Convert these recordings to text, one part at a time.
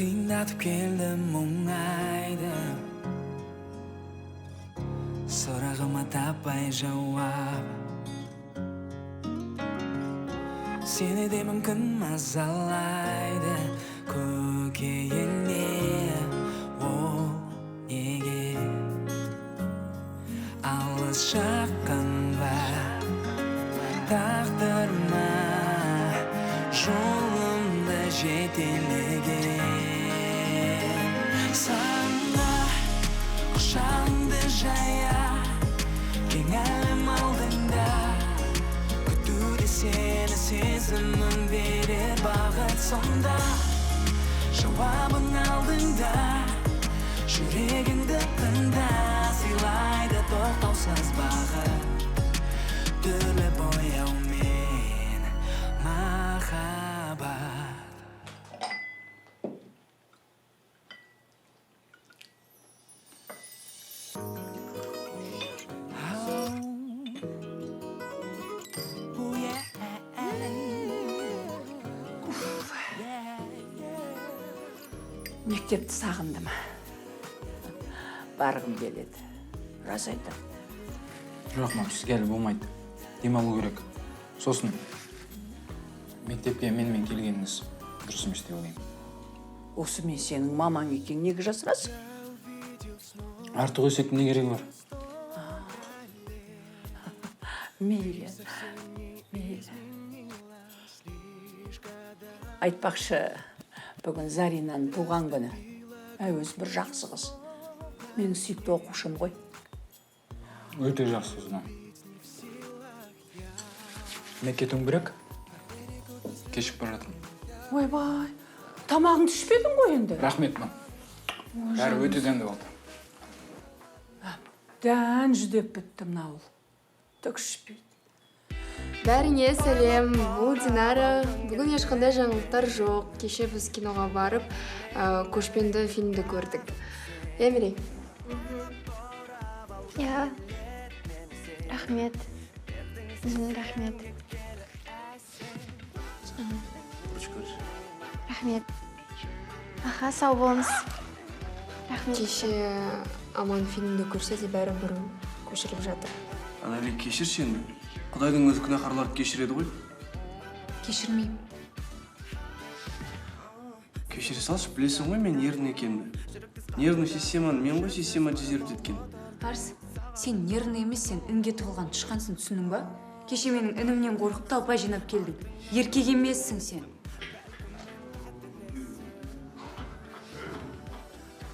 Қиындатып келді мұңайды. Сұрағыма таппай жауап. Сені де мүмкін мазалайды көкейіңде. Ол неге алыс жақын ба, тағдыр ма жолымды жетелеген? Сағынба, құшағыңды жая, кең әлем алдыңда. Күтуде сені сезімім берер бағыт сонда. Жауабың алдыңда, жүрегіңді тыңда, сыйлайды тоқтаусыз бағыт. Түрлі бояумен махаббат. Oh, yeah. Мектепті сағындым. Барғым келеді. Рас айтамын. Жоқ, мам, сізге әлі болмайды. Демалу керек. Сосын мектепке менімен келгеніңіз дұрыс емес деп ойлаймын. Осы мен сенің мамаң екенін неге жасырасың? Артық өсектің не керегі бар? Мейлі, мейлі. Айтпақшы, бүгін Заринаның туған күні. Әй, өзі бір жақсы қыз. Менің сүйікті оқушым ғой. Өте жақсы қыз, мам. Мен кетуім керек. Кешігіп бара жатырмын. Ойбай, тамағыңды ішпедің ғой енді. Рахмет, мам. Бәрі өте дәмді болды. Дән жүдеп бітті мына ұл. Түк ішпейді. Бәріңе сәлем, бұл Динара. Бүгін ешқандай жаңалықтар жоқ. Кеше біз киноға барып, көшпенді фильмді көрдік. Иә, Мерей? Иә. Рахмет. Рахмет. Рахмет. Аха, сау болыңыз. Рахмет. Кеше Аман фильмді көрсе де бәрі бір көшіріп жатыр. Анали, кешірші енді. Құдайдың өзі күнәһарларды кешіреді ғой. Кешірмеймін. Кешіре салшы, білесің ғой мен нервный екенімді. Нервный системаны мен ғой система резерв еткен. Арс, сен нервный емес, сен інге тығылған тышқансың, түсіндің ба? Кеше менің інімнен қорқып талпа жинап келдің. Еркек емессің сен.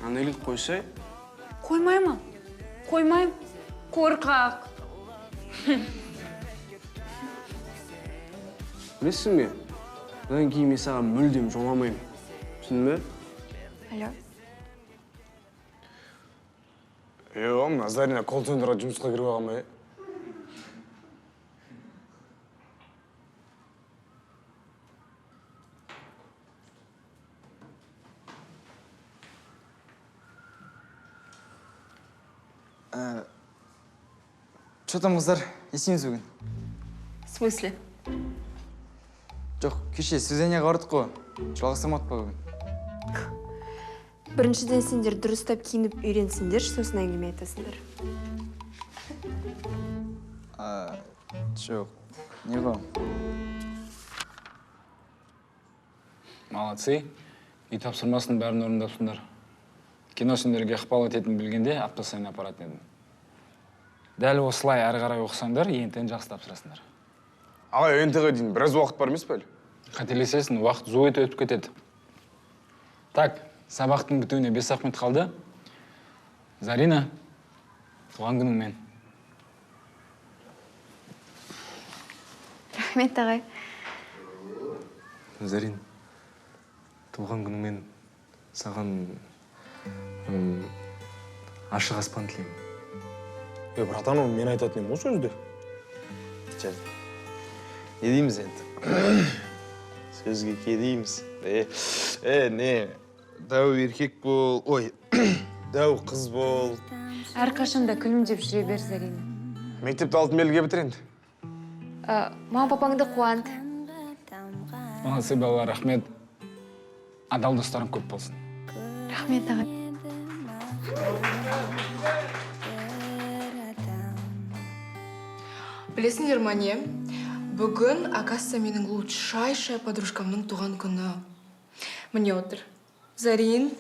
Анели, қойсай. Қоймаймын. Қоймаймын. Қорқақ. Білесің бе? Бұдан кейін мен саған мүлдем жоламаймын. Түсіндің бе? Алло. Е, мына Зарина колл-центрға жұмысқа кіріп алған ба, е? Чё там, қыздар, не істейміз бүгін? В смысле? Жоқ, кеше свиданиеға бардық қой. Жалғастырмадық па бүгін? Біріншіден сендер дұрыстап киініп үйренсіңдерші, сосын әңгіме айтасыңдар. Жоқ, не ғой? Молодцы. Үй тапсырмасын бәрін орындапсыңдар. Кино сендерге ықпал ететінін білгенде апта сайын апаратын едім. Дәл осылай әрі қарай оқысаңдар, ЕНТ-ні жақсы тапсырасыңдар. Ағай, ЕНТ-ға дейін біраз уақыт бар емес пе әлі? Қателесесің, уақыт зу ете өтіп кетеді. Так, сабақтың бітуіне 5-ақ минут қалды. Зарина, туған күніңмен. Рахмет, ағай. Зарин, туған күніңмен саған ашық аспан тілеймін. Е, братан, оны мен айтатын едім ғой сөзді. Жарайды. Не дейміз енді? Сөзге кедейміз. Не, дәу еркек бол, ой, дәу қыз бол. Әрқашан да күлімдеп жүре бер, Зарина. Мектепті алтын белгіге бітір енді. Мама, папаңды қуант. Молодцы, балалар, рахмет. Адал достарың көп болсын. Рахмет, ағай. Білесіңдер ма не? Бүгін, оказывается, менің лучшайшая подружкамның туған күні. Міне отыр. Зарин,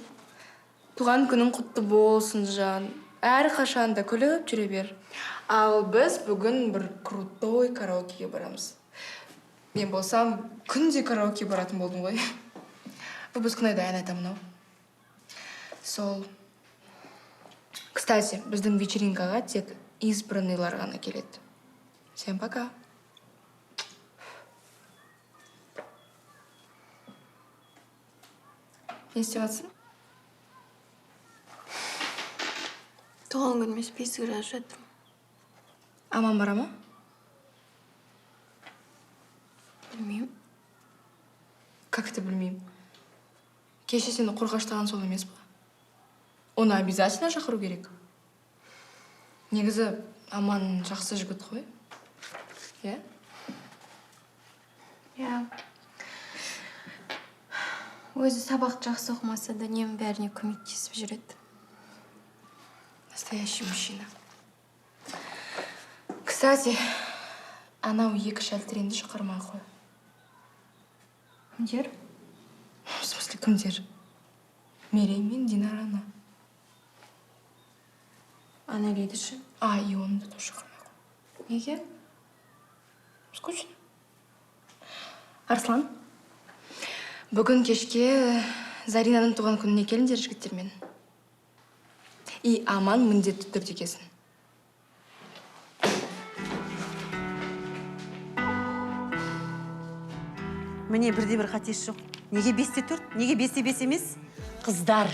туған күнің құтты болсын, жан. Әрқашан да күліп жүре бер. Ал біз бүгін бір крутой караокеге барамыз. Мен болсам, күнде караоке баратын болдым ғой. Выпускнойда ән айтамын ау. Сол. Кстати, біздің вечеринкаға тек избранныйлар ғана келеді. Всем пока. Не істеп жатсың? Туған күніме список жазып жатырмын. Аман бара ма? Білмеймін. Как это білмеймін? Кеше сені қорқаштаған сол емес па? Оны обязательно шақыру керек. Негізі Аман жақсы жігіт қой. Иә? Иә. Өзі сабақты жақсы оқымаса да үнемі бәріне көмектесіп жүреді. Настоящий мужчина. Кстати, анау екі шәлтіренді шақырмай қой. Кімдер? В смысле, кімдер? Мерей мен Динараны. Анелиді ше? А, и оны да тоже шақырмай қой. Неге? Скучно. Арслан, бүгін кешке Заринаның туған күніне келіңдер жігіттермен. И Аман міндетті түрде келсін. Міне бірде бір қатесі жоқ. Неге 5-те 4? Неге 5-те 5 емес? Қыздар,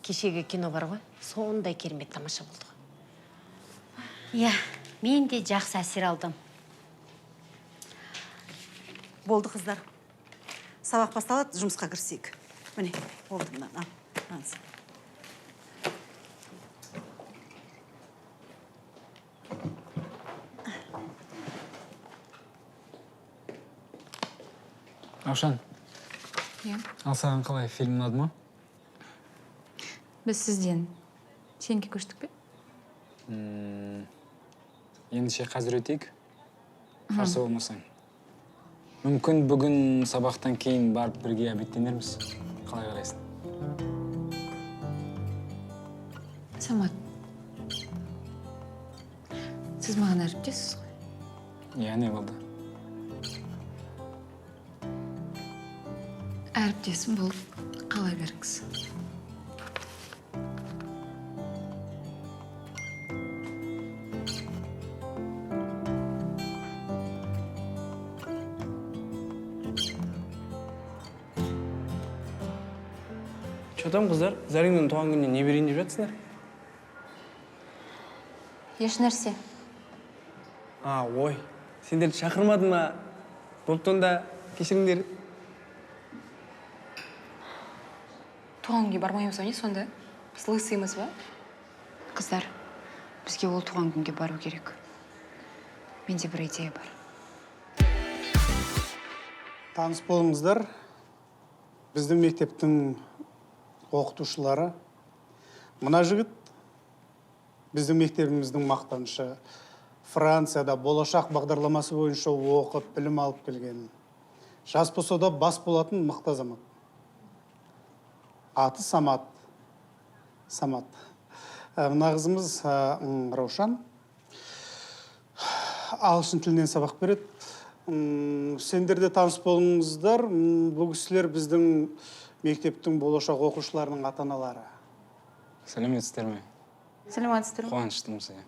кешегі кино бар ғой, сондай керемет тамаша болды ғой. Иә, мен де жақсы әсер алдым. Болды, қыздар. Сабақ басталады, жұмысқа кірісейік. Міне, болды мынаны. Ал, мынаны. Раушан. Иә. Ал саған қалай, фильм ұнады ма? Біз сізден сенге көштік пе? Ендеше қазір өтейік. Қарсы болмасаң. Мүмкін бүгін сабақтан кейін барып бірге обедтенерміз. Қалай қарайсың? Самат, сіз маған әріптессіз ғой? Иә, не болды? Әріптесім болып қала беріңіз. Че там, қыздар? Заринаның туған күніне не берейін деп жатсыңдар? Еш нәрсе. А, ой, сендерді шақырмады ма? Бопты онда, кешіріңдер. Туған күнге бармаймыз ғой, не сонда? Біз лысыймыз ба? Қыздар, бізге ол туған күнге бару керек. Менде бір идея бар. Таныс болыңыздар. Біздің мектептің оқытушылары. Мына жігіт біздің мектебіміздің мақтанышы. Францияда болашақ бағдарламасы бойынша оқып, білім алып келген. Жас болса да бас болатын мықты азамат. Аты Самат. Самат. Мына қызымыз Раушан. Ағылшын тілінен сабақ береді. Сендер де таныс болыңыздар. Бұл кісілер біздің мектептің болашақ оқушыларының ата-аналары. Сәлеметсіздер ме? Сәлеметсіздер ме? Қуаныштымыз, иә.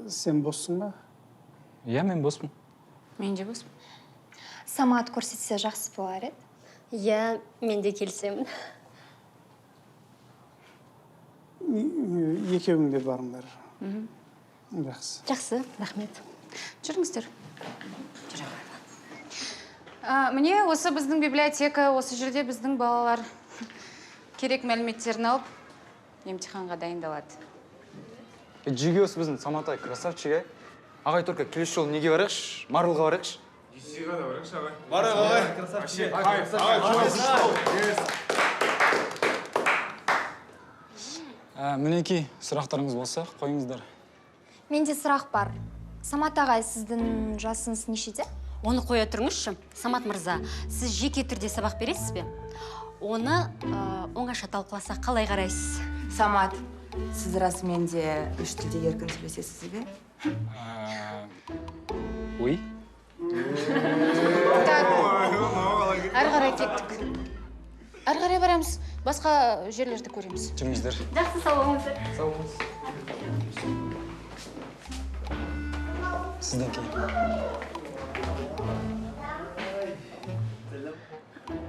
Сен боссың ба? Иә, мен боспын. Мен де боспын. Самат көрсетсе жақсы болар еді. Иә, мен де келісемін. Екеуің де барыңдар. Жақсы. Жақсы, рахмет. Жүріңіздер. Міне осы біздің библиотека, осы жерде біздің балалар керек мәліметтерін алып, емтиханға дайындалады. Жеге осы біздің Саматай красавчик, ә? Ағай, только келесі жолы неге барайықшы? Марвелға барайықшы. Десиға да барайықшы, ағай. Барайық, ағай. Вообще, кайф, ағай, Мінекей, сұрақтарыңыз болса, қойыңыздар. Менде сұрақ бар. Самат ағай, сіздің жасыңыз нешеде? Оны қоя тұрыңызшы. Самат мырза, сіз жеке түрде сабақ бересіз бе? Оны оңаша талқыласақ қалай қарайсыз? Самат, сіз расымен де үш тілде еркін сөйлесесіз бе? Ой. Так, әрі қарай кеттік. Әрі қарай барамыз, басқа жерлерді көреміз. Жүріңіздер. Жақсы, сау болыңыздар. Сау болыңыз. Сізден кейін.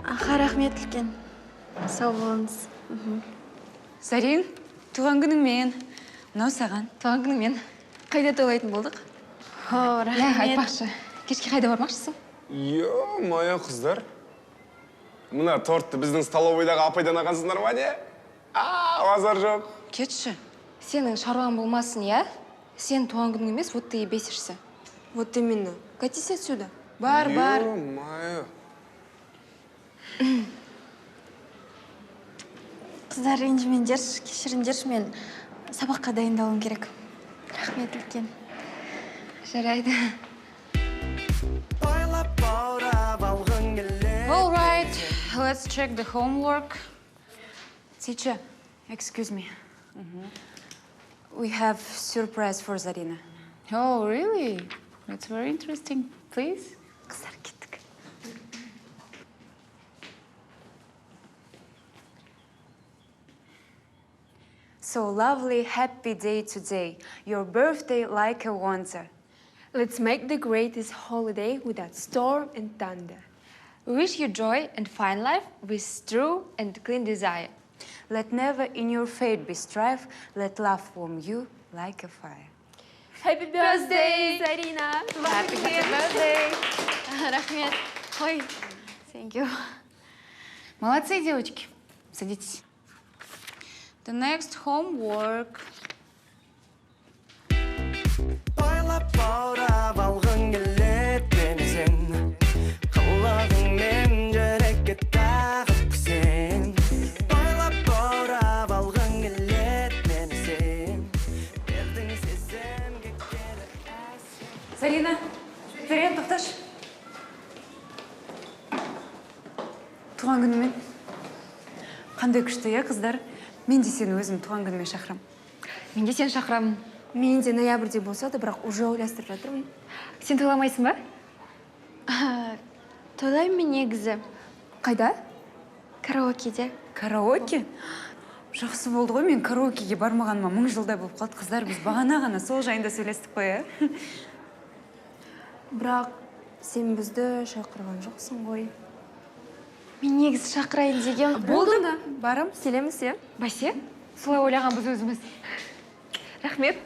Аха, рахмет үлкен. Сау болыңыз. Зарин, туған күніңмен. Мынау саған. Туған күніңмен. Қайда тойлайтын болдық? О, рахмет. Иә, айтпақшы. Кешке қайда бармақшысың? Ё-моё, қыздар. Мына тортты біздің столовыйдағы апайдан алғансыңдар ма, не? Базар жоқ. Кетші. Сенің шаруаң болмасын, иә? Сен туған күнің емес, вот ты и бесишься. Вот именно. Катись отсюда. Бар, бар. Ё-моё. Қыздар, ренжімеңдерші, кешіріңдерші, мен сабаққа дайындалуым керек. Рахмет үлкен. Жарайды. All right, let's check the homework. Teacher, excuse me. We have surprise for Zarina. Oh, really? That's very interesting. Please. Қыздар, кеттік. So lovely, happy day today. Your birthday like a wonder. Let's make the greatest holiday without storm and thunder. We wish you joy and fine life with true and clean desire. Let never in your fate be strife. Let love warm you like a fire. Happy birthday, Zarina! Happy birthday! Рахмет. Ой, thank you. Молодцы, девочки. Садитесь. The next homework. Байлап баурап алғың келеді мені сен. Қылығыңмен жүрекке тағып сен. Байлап баурап алғың келеді мені сен. Бердің сезімге келі әсем. Зарина, Зарина, тоқташы. Туған күнімен. Қандай күшті, иә, қыздар? Мен де сені өзім туған күніме шақырам. Мен де сені шақырамын. Мен де ноябрьде болса да, бірақ уже ойластырып жатырмын. Сен тойламайсың ба? Тойлаймын мен негізі. Қайда? Караокеде. Караоке? Жақсы болды ғой, мен караокеге бармағаныма 1000 жылдай болып қалды. Қыздар, біз бағана ғана сол жайында сөйлестік қой, ә? Бірақ сен бізді шақырған жоқсың ғой. Мен негізі шақырайын деген. Болды да, барамыз. Келеміз, иә? Бәсе, солай ойлағанбыз өзіміз. Рахмет.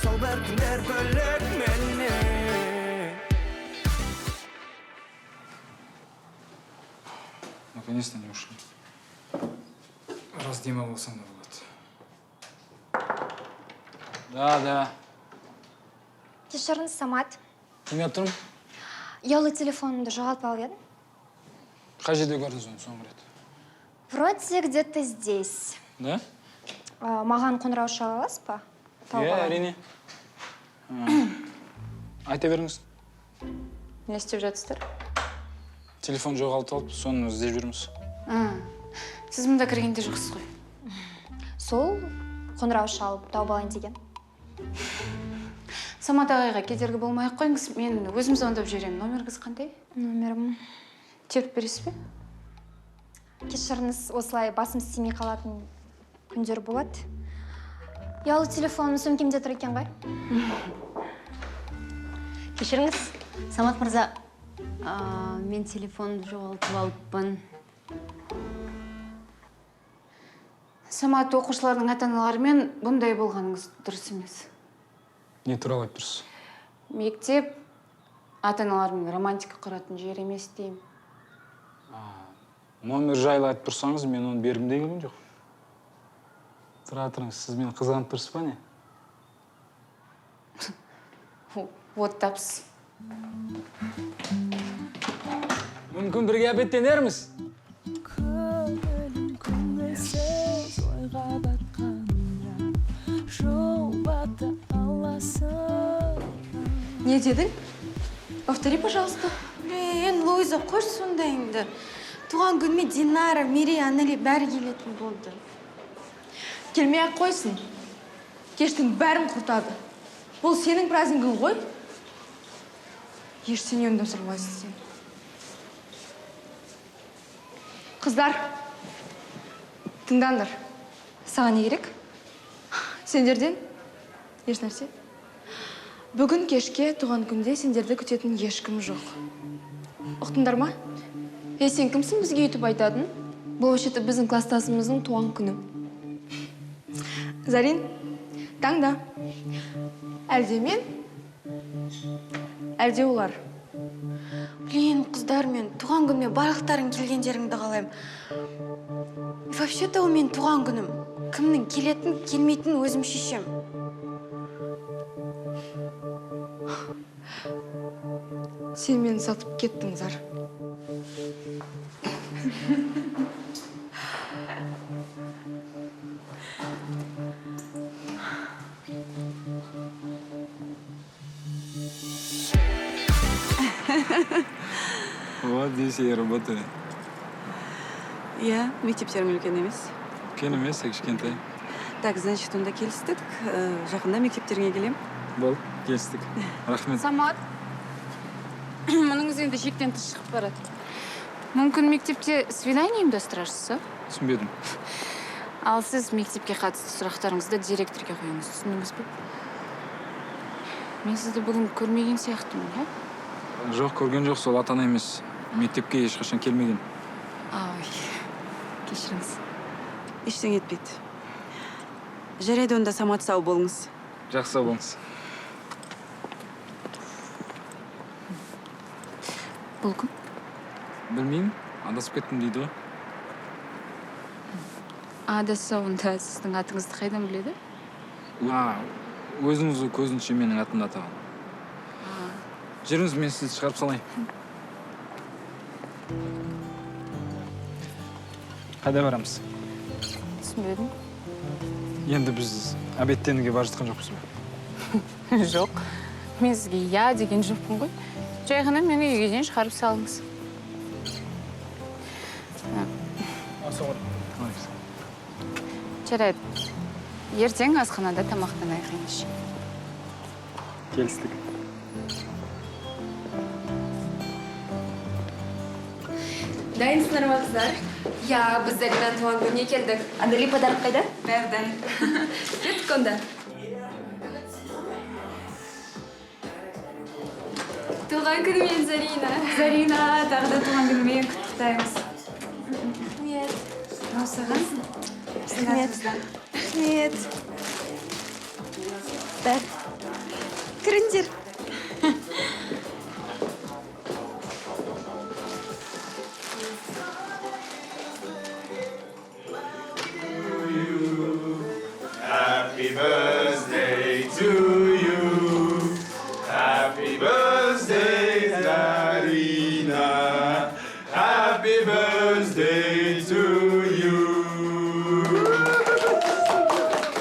Сол бір түндер бөлек менен. Наконец-то не ушли. Раз Дима болсам да болады. Да, да. Кешіріңіз, Самат. Тыңдап тұрмын. Ұялы телефонымды жоғалтып алып едім. Қай жерде көрдіңіз оны соңғы рет? Вроде где-то здесь. Да? Маған қоңырау шала аласыз ба? Иә, әрине. Айта беріңіз. Не істеп жатсыздар? Телефон жоғалтып алып, соны іздеп жүрміз. Сіз мұнда кіргенде жоқсыз ғой. Сол қоңырау шалып тауып алайын деген. Самат ағайға кедергі болмай ақ қойыңыз. Мен өзім звондап жіберемін. Номеріңіз қандай? Номерім. Теріп бересіз бе? Кешіріңіз, осылай басым істемей қалатын күндер болады. Ұялы телефоным сөмкемде тұр екен ғой. Кешіріңіз, Самат мырза, мен телефонымды жоғалтып алыппын. Самат, оқушылардың ата-аналарымен бұндай болғаныңыз дұрыс емес. Не туралы айтып тұрсыз? Мектеп ата-аналармен романтика құратын жер емес деймін. Номер жайлы айтып тұрсаңыз, мен оны бергім де келген жоқ. Тұра тұрыңыз, сіз мені қызғанып тұрсыз ба не? Вот тапсыз. Мүмкін бірге обедтенерміз. Көңілім көңілсіз ойға батқанда жұбата аласың. Не дедің? Повтори, пожалуйста. Блин, Луиза, қойшы сондайыңды. Туған күніме Динара, Мерей, Анели бәрі келетін болды. Келмей-ақ қойсын. Кештің бәрін құртады. Бұл сенің празднигің ғой. Ештеңе ұйымдастырмайсың сен. Қыздар, тыңдаңдар. Саған не керек? Сендерден ешнәрсе. Бүгін кешке туған күнде сендерді күтетін ешкім жоқ. Ұқтыңдар ма? Е, сен кімсің бізге өйтіп айтатын? Бұл вообще-то біздің класстасымыздың туған күні. Зарин, таңда. Әлде мен, әлде олар. Блин, қыздар, мен туған күніме барлықтарың келгендеріңді қалаймын. И вообще-то ол менің туған күнім. Кімнің келетін, келмейтінін өзім шешем. Сен мені сатып кеттің, Зар. Вот здесь я и работаю. Иә, мектептерің үлкен емес. Үлкен емес, кішкентай. Так, значит, онда келістік. Жақында мектептеріңе келем. Болды, келістік. Рахмет. Самат, мұныңыз енді шектен тыс шығып барады. Мүмкін мектепте свидание ұйымдастырарсыз, а? Түсінбедім. Ал сіз мектепке қатысты сұрақтарыңызды директорге қойыңыз, түсіндіңіз бе? Мен сізді бүгін көрмеген сияқтымын, иә? Жоқ, көрген жоқ, сол ата-ана емес. Мектепке ешқашан келмеген. Ай, кешіріңіз. Ештеңе етпейді. Жарайды, онда Самат, сау болыңыз. Жақсы, сау болыңыз. Бұл кім? Білмеймін, адасып кеттім дейді ғой. Адасса, онда сіздің атыңызды қайдан біледі? Өзіңіз көзінше менің атымды атаған. Жүріңіз, мен сізді шығарып салайын. Қайда барамыз? Түсінбедім. Енді біз обедтенуге бара жатқан жоқпыз ба? Жоқ. Мен сізге я деген жоқпын ғой. Жай ғана мені үйге дейін шығарып салыңыз. Жарайды. Ертең асханада тамақтанайық ендеше. Келістік. Дайынсыңдар ма, қыздар? Иә, біз Заринаның туған күніне келдік. Анели, подарок қайда? Бәрі дайын. Кеттік онда. Туған күнімен, Зарина. Зарина, тағы да туған күнімен құттықтаймыз. Рахмет. Мынау саған. Рахмет. Рахмет. Бәр. Кіріңдер. Happy birthday to you. Happy birthday, Zarina. Happy birthday to you.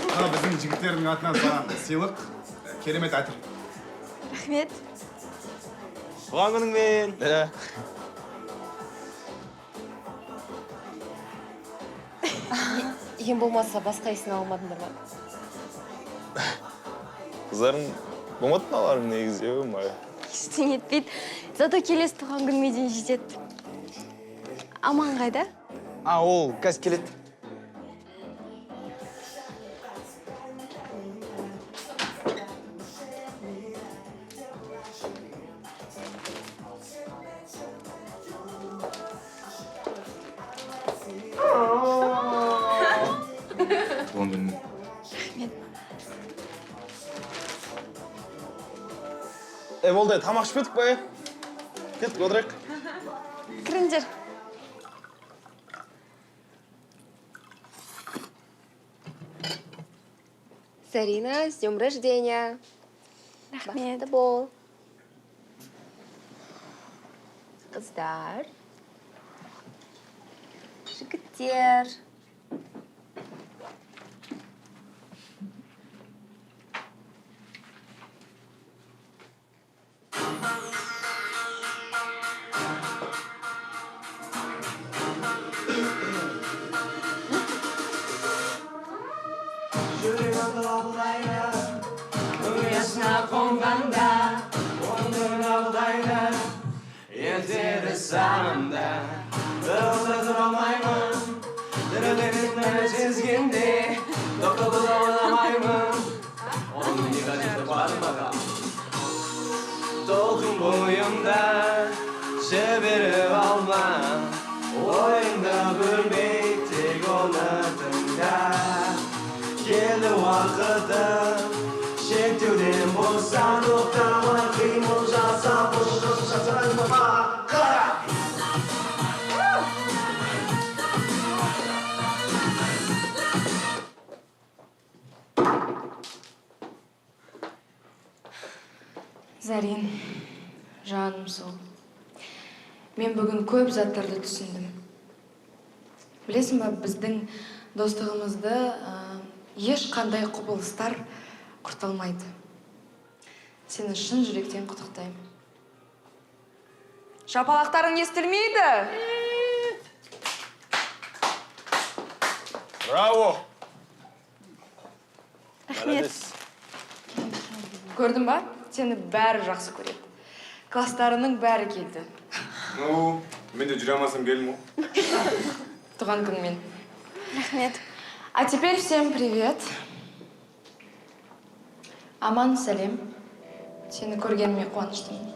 Мына біздің жігіттердің атынан саған сыйлық, керемет әтір. Рахмет. Туған күніңмен. Ең болмаса басқа есін алмадыңдар ма? Қыздарың болмады мыналарың негізі, ё-моё. Ештеңе етпейді. Зато келесі туған күніме дейін жетеді. Аман қайда? А, ол қазір келеді. Туған күніңмен. Рахмет. Болды, тамақ ішіп кеттік па, е? Кеттік, отырайық. Кіріңдер. Зарина, с днем рождения. Рахмет. Бақытты бол. Қыздар. Жігіттер. Жүрек лабылдайды, ұясына қонғанда, оны қабылдайды, ертеді санамда. Дұрыста тұра алмаймын, дірілдегенді сезгенде, тоқтауды да ойламаймын, оның не қажеті бар маған. Толқын бойымда жіберіп алма, ойыңды бөлмей, тек оны тыңда. Келді уақыты, шектеуден болса, тоқтамай қимыл жаса, қара! Зарин, жаным сол. Мен бүгін көп заттарды түсіндім. Білесің ба, біздің достығымызды ешқандай құбылыстар құрталмайды. Сені шын жүректен құттықтаймын. Шапалақтарың естілмейді. Браво! Рахмет. Көрдің ба? Сені бәрі жақсы көреді. Класстарының бәрі келді. Ну, мен де жүре алмасам келдім ғой. Туған күнмен. Рахмет. А теперь всем привет. Аман сәлем. Сені көргеніме қуаныштымын.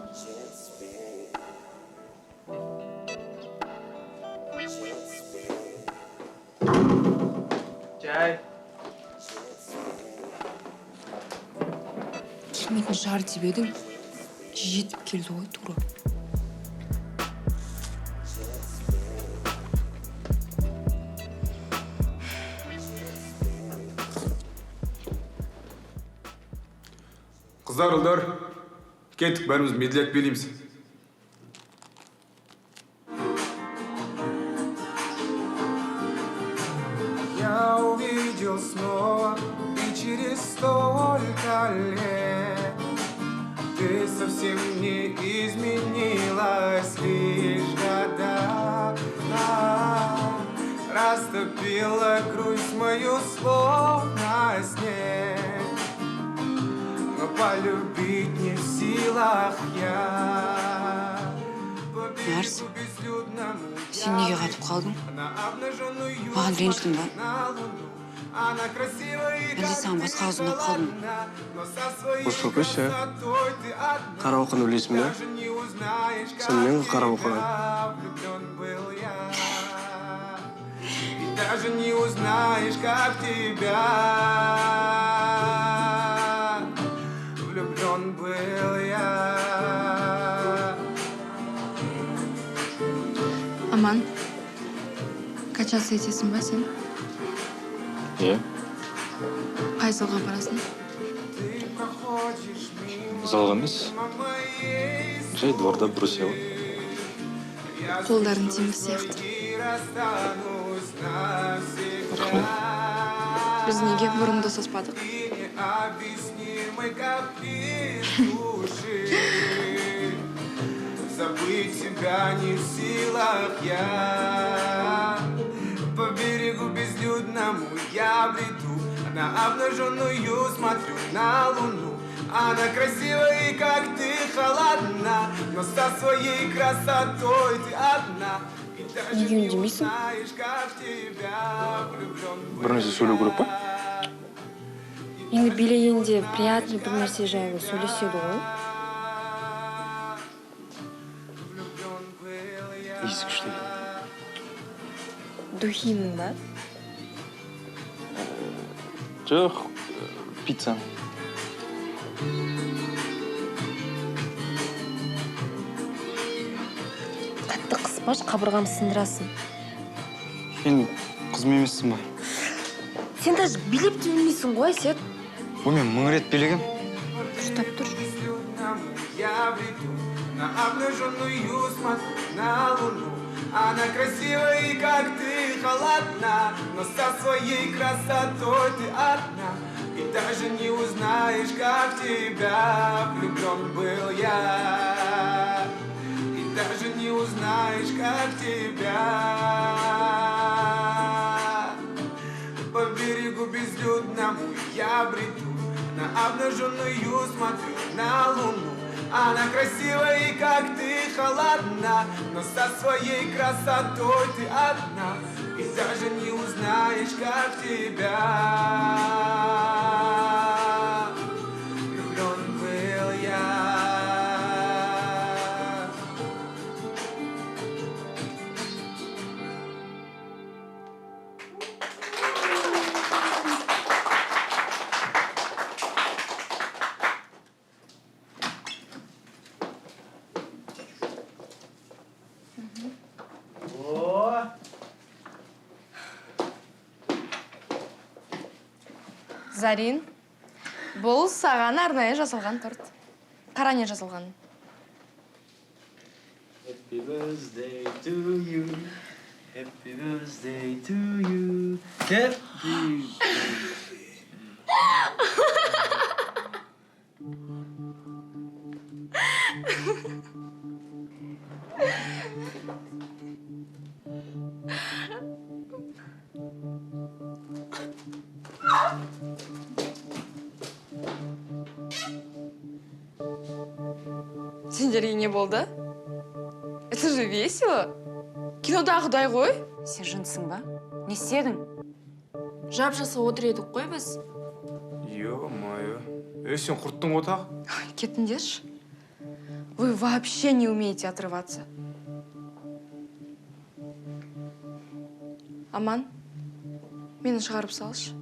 Чай. Келмейтін шығар деп едің. Жетіп келді ғой тура. Қыздар, ұлдар, кеттік, бәріміз медляк билейміз. Я увидел снова, и через столько лет ты совсем не изменилась, лишь года растопила грусть мою словно снег. Но полюбить не в силах я. Марс, сен неге қатып қалдың? Маған ренжідің ба? Әлде саған басқа қыз ұнап қалдым? Успокойся. Қара оқыны білесің бе? Сонымен ғой қара оқыған. И даже не узнаешь, как тебя влюблен был я. Аман, качаться етесің ба сен? Иә. Қай залға барасың? Залға емес, жай дворда брусья. Қолдарың темір сияқты. Рахмет. Біз неге бұрын достаспадық? Забыть тебя не в силах я. По берегу безлюдному я бреду, на обнаженную смотрю на луну. Она красивая и как ты холодна, но со своей красотой ты одна. И даже Неге не үндемейсің? узнаешь, как в тебя влюблен Бір нәрсе сөйлеу керек па? Енді билегенде приятный бір нәрсе жайлы сөйлеседі ғой. Иісі күшті екен. Духиның ба? Жоқ, пицца. Қатты қыспаш, қабырғамды сындырасың. Сен қызым емессің ба? Сен даже билеп те білмейсің ғой, Әсет. Ой, мен 1000 рет билегем. Дұрыс Ұйықтап тұр. Я бреду на обнаженную, смотрю на луну. Она красивая и как ты холодна, но со своей красотой ты одна. И даже не узнаешь, как в тебя влюблен был я. И даже не узнаешь, как тебя. По берегу безлюдному я бреду, на обнаженную смотрю на луну. Она красивая и как ты холодна, но со своей красотой ты одна. И даже не узнаешь, как тебя влюблен был я. О! Зарин, бұл саған арнайы жасалған торт. Қара, не жазылған. Happy birthday to you. Happy birthday to you. Happy. Сендерге не болды? Это же весело. Кинодағыдай ғой. Сен жындысың ба? Не істедің? Жап жасыл отыр едік қой біз. Ё-моё. Ей, сен құрттың ғой тағы. Кетіңдерші. Вы вообще не умеете отрываться. Аман, мені шығарып салшы.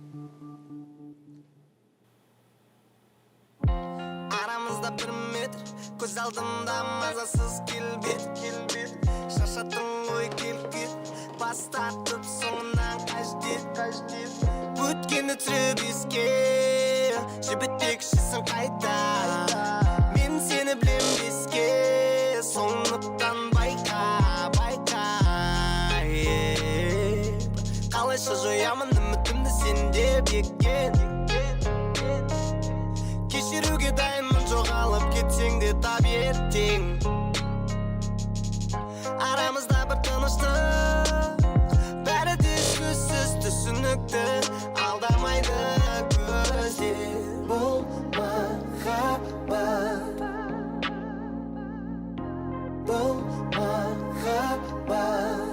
Арамызда 1 метр, көз алдымда мазасыз келбет. Шаршаттың ғой, кел, кет. Бас тартып, соңынан қажет. Өткенді түсіріп еске, жібітпекшісің қайта. Мен сені білем беске, сондықтан байқа, байқа, е. Қалайша жоямын үмітімді сенде беккен? Кешіруге дайынмын, жоғалып кетсең де тап ертең. Арамызда бір тыныштық, бәрі де сөзсіз түсінікті. Алдамайды көздер. Бұл махаббат, бұл махаббат.